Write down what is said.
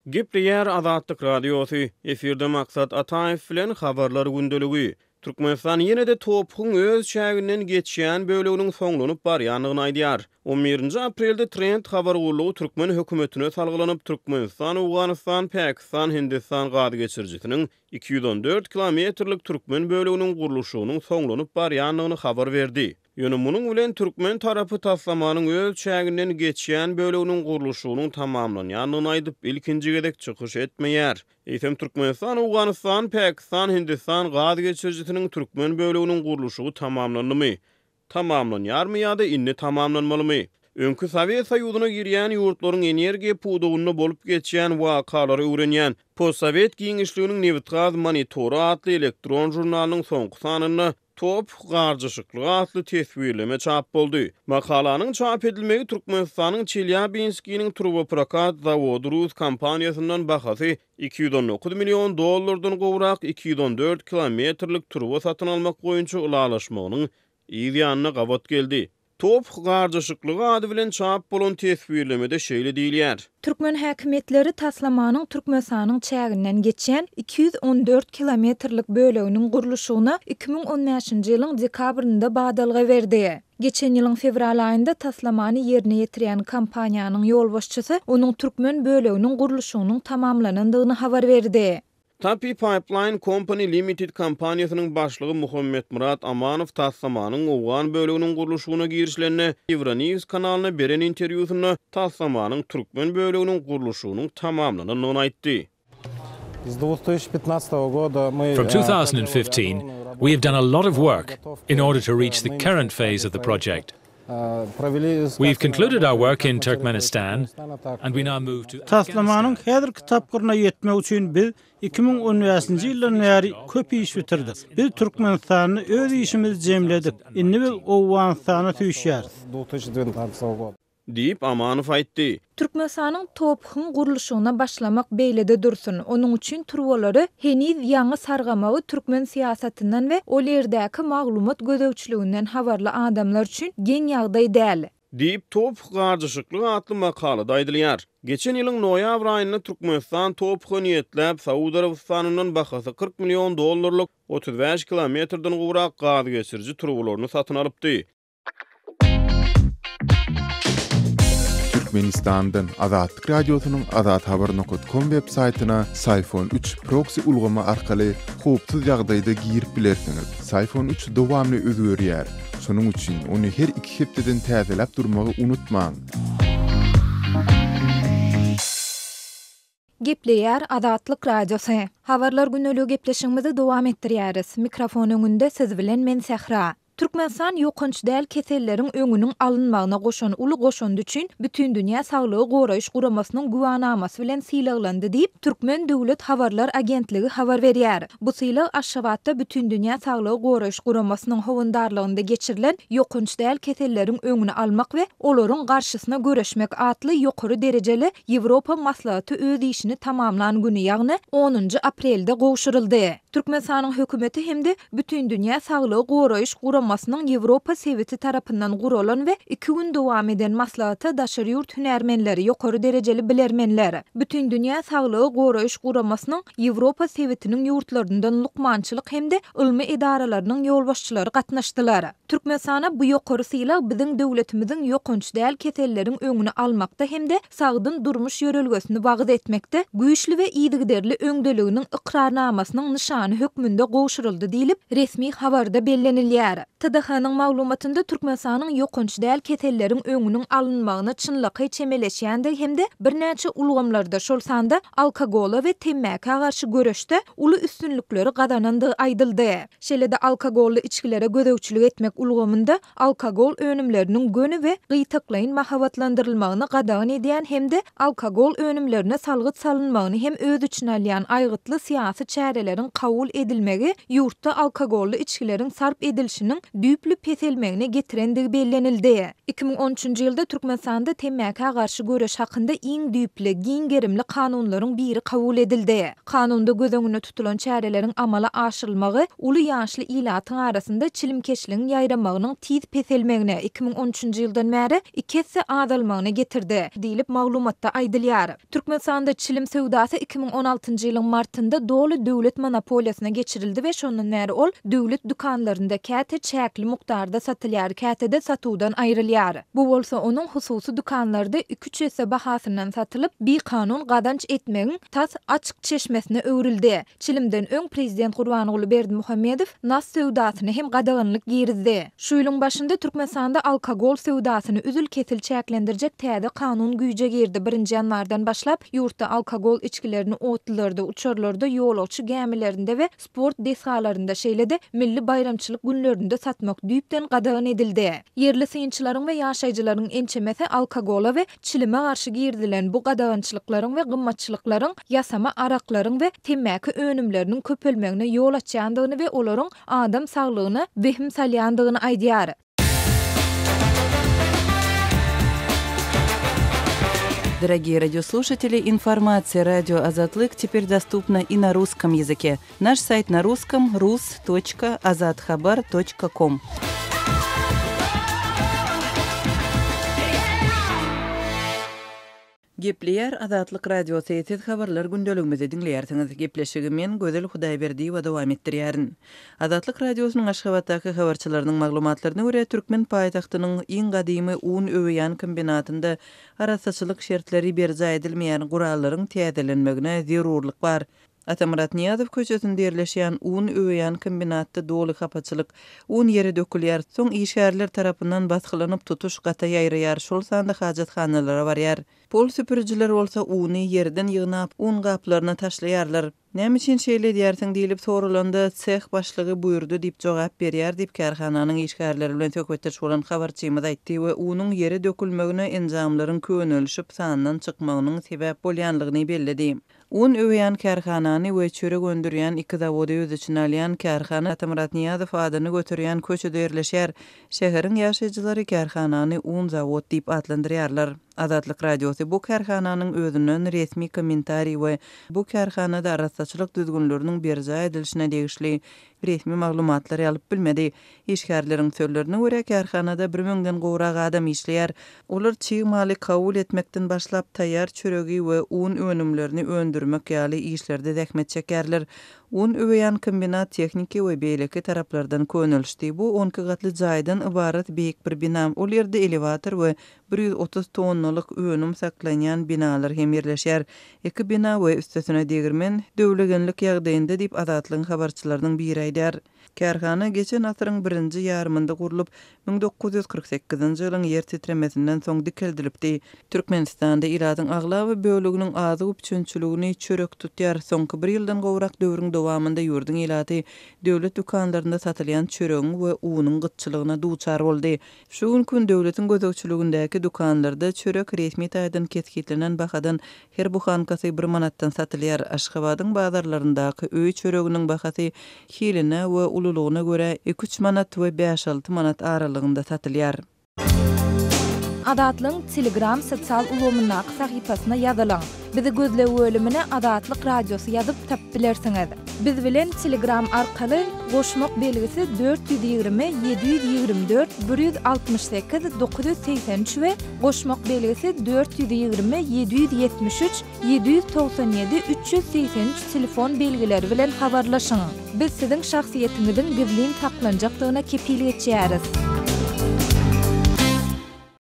Gepleýär Azatlyk Radiosy, efirde Maksat Ataýew bilen Habarlar gündeligi. Türkmenistan ýene-de TOPH-yň öz çäginden geçýän böleginiň soňlanyp barýandygyny aýdýar. On birinji aprelde Trend habar gullugy türkmen hökümetine salgylanyp, Türkmenistan, Owganystan, Pakistan, Hindistan gaz geçirijisiniň 214 kilometrlik türkmen böleginiň gurluşygynyň soňlanyp barýandygyny habar berdi. Ýöne munuň bilen türkmen tarapy taslamanyň öz çäginden geçýän böleginiň gurluşygynyň tamamlanýandygyny aýdyp, ilkinji gezek çykyş etmeýär. Eýsem, Türkmenistan, Owganystan, Pakistan, Hindistan gaz geçirijisiniň türkmen böleginiň gurluşygy tamamlandymy? Tamamlanýarmy ýa-da indi tamamlanmalymy? Öňki Sowet Soýuzyna girýän ýurtlaryň energiýa pudagynda bolup geçýän wakalary öwrenýän Postsowet giňişliginiň nebitgaz monitory atly elektron žurnalynyň soňky sanynda TOPH garjaşyklygy atly teswirleme çap boldy. Makalanyň çap edilmegi Türkmenistanyň Çelýabinskiniň turboprokat zawody rus kompaniýasyndan bahasy 219 million dollardan gowrak 214 kilometrlik turba satyn almak boýunça ylalaşmagynyň yz ýanyna gabat geldi. TOPH garjaşyklygy ady bilen çap bolan teswirlemede şeýle diýilýär. Türkmen häkimiýetleri taslamanyň Türkmenistanyň çäginden geçýän 214 kilometrlik böleginiň gurluşygyna 2015-nji ýylyň dekabrynda badalga berdi. Geçen ýylyň fewral aýynda taslamany ýerine ýetirýän kompaniýanyň ýolbaşçysy onuň türkmen böleginiň gurluşygynyň tamamlanandygyny habar berdi. Tapi Pipeline Company Limited kompaniýasynyň başlygy Muhammetmyrat Amanow taslamanyň owgan böleginiň gurluşygyna girişilende Euronews kanalyna beren interwýusynda taslamanyň türkmen böleginiň gurluşygynyň tamamlanandygyny aýtdy. From 2015, we have done a lot of work in order to reach the current phase of the project. We've concluded our work in Turkmenistan and we now move to Taslamanyň häzirki tapgyryna ýetmek üçin biz 2015-nji ýyldan bäri köp iş bitirdik. Biz Türkmenistanda öz işimizi jemledik. Indi biz Owganystana süýşýäris. Diýip, Amanow aýtdy. Türkmenistanyň TOPH-yň gurluşygyna başlamak beýlede dursun, onuň üçin turbalary heniz ýaňy sargamagy türkmen syýasatyndan we ol ýerdäki maglumat gözegçiliginden habarly adamlar üçin geň ýagdaý däl. Diýip, TOPH garjaşyklygy atly makalada aýdylýar. Geçen ýylyň noýabr aýynda Türkmenistan TOPH-a niýetläp Saud Arabystanyndan bahasy 40 million dollarlyk 35 kilometrden gowrak gazgeçiriji turbalaryny satyn alypdy. Türkmenistandan Azatlyk Radiosynyň Azathabar nokat kom web saýtyna Syfon 3 proksi ulgamy arkaly howpsuz ýagdaýda girip bilersiňiz. Syfon 3 dowamly özgerýär. Şonuň üçin ony her iki hepdeden täzeläp durmagy unutmaň. Gepleýär Azatlyk Radiosy. Habarlar güneligi gepleşigimizi dowam etdirýäris. Mikrofon öňünde siz bilen men Sähra. Türkmenistan ýokanç däl keselleriň öňüniň alynmagyna goşan uly goşandy üçin Bütindünýä Saglygy Goraýyş Guramasynyň güwänamasy bilen sylaglandy diýip, Türkmen döwlet habarlar agentligi habar berýär. Bu sylag Aşgabatda Bütindünýä Saglygy Goraýyş Guramasynyň howandarlygynda geçirilen Ýokanç däl keselleriň öňüni almak we olaryň garşysyna göreşmek atly ýokary derejeli Ýewropa maslahaty öz işini tamamlan güni, ýagny onunjy aprelde gowşuryldy. Türkmenistanyň hökümeti hem-de Bütindünýä Saglygy Goraýyş Guramasynyň Ýewropa sebiti tarapyndan guralan we iki gün dowam eden maslahata daşary ýurt hünärmenleri, ýokary derejeli bilermenler, Bütindünýä Saglygy Goraýyş Guramasynyň Ýewropa sebitiniň ýurtlaryndan lukmançylyk hem-de ylmy edaralarynyň ýolbaşçylary gatnaşdylar. Türkmenistana bu ýokary sylag biziň döwletimiziň ýokanç däl keselleriň öňüni almakda hem-de sagdyn durmuş ýörelgesini wagyz etmekde güýçli we yzygiderli öňdeliginiň ykrarnamasynyň nyşany hökmünde gowşuryldy diýlip, resmi habarda bellenilýär. TDH-nyň maglumatynda Türkmenistanyň ýokanç däl keselleriň öňüniň alynmagyna çynlakaý çemeleşýändigi hem-de birnäçe ulgamlarda, şol sanda alkogola we temmäkä garşy göreşde uly üstünlikleri gazanandygy aýdyldy. Şeýle-de alkogolly içgilere gözegçilik etmek ulgamynda alkogol önümleriniň göni we gytaklaýyn mahabatlandyrylmagyny gadagan edýän hem-de alkogol önümlerine salgyt salynmagyny hem öz içine alýan aýgytly syýasy çäreleriň kabul edilmegi ýurtda alkogolly içgileriň sarp edilişiniň. düýpli peselmegine getirendigi bellenildi. 2013-nji ýylda Türkmenistanda temmäkä garşy göreş hakynda iň düýpli, giň gerimli kanunlaryň biri kabul edildi. Kanunda göz öňünde tutulan çäreleriň amala aşyrylmagy uly ýaşly ilatyň arasynda çilimkeşligiň ýaýramagynyň tiz peselmegine, 2013-nji ýyldan bäri iki esse azalmagyna getirdi, diýlip maglumatda aýdylýar. Türkmenistanda çilim söwdasy 2016-njy ýylyň martynda doly döwlet monopoliýasyna geçirildi we şondan bäri ol döwlet dükanlarynda käte çäkli mukdarda satylýar, käte-de satuwdan aýrylýar. Bu bolsa onuň hususy dükanlarda iki-üç esse bahasyndan satylyp, bikanun gazanç etmegiň tas açyk çeşmesine öwrüldi. Çilimden öň prezident Gurbanguly Berdimuhamedow nas söwdasyna hem gadaganlyk girizdi. Şu ýylyň başynda Türkmenistanda alkogol söwdasyny üzül-kesil çäklendirjek täze kanun güýje girdi. Birinji ýanwardan başlap, ýurtda alkogol içgilerini otlularda, uçarlarda, ýolagçy gämilerinde we sport desgalarynda, şeýle-de milli baýramçylyk günlerinde satmak düýpden gadagan edildi. Ýerli synçylaryň we ýaşaýjylaryň ençemesi alkogola we çilime garşy girizilen bu gadagançylyklaryň we gymmatçylyklaryň ýasama araklaryň we temmäki önümleriniň köpelmegine ýol açýandygyny we olaryň adam saglygyna wehim salýandygyny aýdýar. Дорогие радиослушатели, информация радио Азатлык теперь доступна и на русском языке. Наш сайт на русском rus.azathabar.com. Gepleýär Azatlyk Radiosy, siz habarlar gündeligimizi diňleýärsiňiz. Gepleşigi men, Gözel Hudaýberdiýewa dowam etdirýärin. Azatlyk Radiosynyň Aşgabatdaky habarçylarynyň maglumatlaryna görä, türkmen paýtagtynyň iň gadymy un öweýän kombinatynda arassaçylyk şertleri berjaý edilmeýän gurallaryň täzelenmegine zerurlyk bar. Atamyrat Nyýazow köçesinde ýerleşýän un öweýän kombinatda doly hapaçylyk. Un ýere dökülýär, soň işgärler tarapyndan basgylanyp tutuş gata ýaýraýar, şol sanda hajathanalara barýar. Pol süpürijiler bolsa uny ýerden ýygnap, un gaplaryna taşlaýarlar. Näme üçin şeýle edýärsiň diýlip soralanda, seh başlygy buýurdy diýip jogap berýär diýip, kärhananyň işgärleri bilen söhbetdeş bolan habarçymyz aýtdy we unuň ýere dökülmegine enjamlaryň könelişip sandan çykmagynyň sebäp bolýanlygyny belledi. Un öweýän kärhanany we çörek öndürýän iki zawody öz içine alýan kärhana Atamyrat Nyýazow adyny göterýän köçede ýerleşýär. Şäheriň ýaşaýjylary kärhanany un zawod diýip atlandyrýarlar. Azatlyk Radiosy bu kärhananyň özünden resmi kommentariý we bu kärhanada arassaçylyk düzgünleriniň berjaý edilişine degişli resmi maglumatlary alyp bilmedi. Işgärleriň sözlerine görä, kärhanada bir müňden gowrak adam işleýär. Olar çig maly kabul etmekden başlap, taýýar çöregi we un önümlerini öndürmek ýaly işlerde zähmet çekýärler. Un öweýän kombinat tehniki we beýleki taraplardan könelişdi. Bu on iki gatly jaýdan ybarat beýik bir bina. Ol ýerde elewator we 130 tonnalyk önüm saklanýan binalar hem ýerleşýär. Iki bina we üstesine degirmen döwlegenlik ýagdaýynda diýip, Azatlygyň habarçylarynyň biri aýdýar. Kärhana geçen asyryň birinji ýarymynda gurlup, 1948-nji ýylyň ýer titremesinden soň dikeldilipdi. Türkmenistanda ilatyň aglaba böleginiň azyk üpjünçiligini çörek tutýar. Soňky bir ýyldan gowrak döwrüň dowamynda ýurduň ilaty döwlet dükanlarynda satylýan çöregiň we unuň gytçylygyna duçar boldy. Şu günki gün döwletiň gözegçiligindäki dükanlarda çörek resmi taýdan kesgitlenen bahadan Her buhankasy bir manatdan satylýar. Aşgabadyň bazarlaryndaky öý çöreginiň bahasy hiline we ululygyna görä iki-üç manat we bäş-alty manat aralygynda satylýar. Azatlygyň Telegram sosial ulgamyndaky sahypasyna ýazylyň. Bizi gözleg bölümine Azatlyk Radiosy ýazyp tapyp bilersiňiz. Biz bilen Telegram arkaly goşmak belgisi 420 724 168 983 we goşmak belgisi 420 773 797 383 telefon belgileri bilen habarlaşyň. Biz siziň şahsyýetiňiziň gizlin saklanjakdygyna kepil geçýäris.